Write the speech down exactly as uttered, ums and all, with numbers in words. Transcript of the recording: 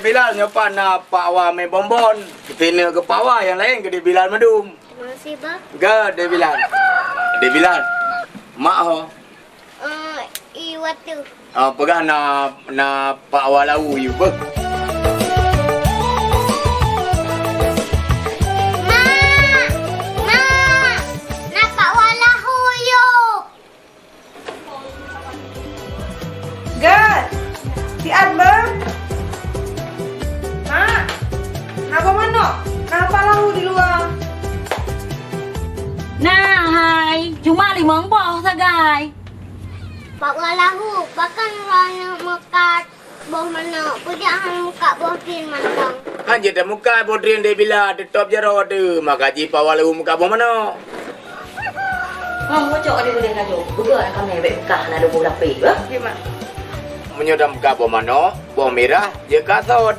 Bilal, nyoe pat na Pak Wa mé bonbon. Sinoe keu Pak Wa, nyang laén keu Dek Bilal mandum. Makasih, Bah. Keu Dek Bilal. Dek Bilal. Mak ho. Eh, i watèe. Ah, peugah na, na Pak Wa lahu yue beuh. Mak! Mak! Na Pak Wa lahu yue. Gèt! Siat beuh! Mak! Na boh manok! Na Pak lahu di luwa! Na hai, cuma limong boh sagai. Pak Wa lahu, pakon droeneuh meukat boh manok, peue jeuet han meukat boh drien mantong? Han jeuet tameukat boh drien Dek Bilal, teutôb jaroe teuh, maka jih Pak Wa lahu meukat boh manok. Hah, bocok di beudeh laju. Beuga kamè bèk peugah na lubôh lapék, bah? Meunyoe tameukat boh manok, boh mirah, jeuet keu asoe.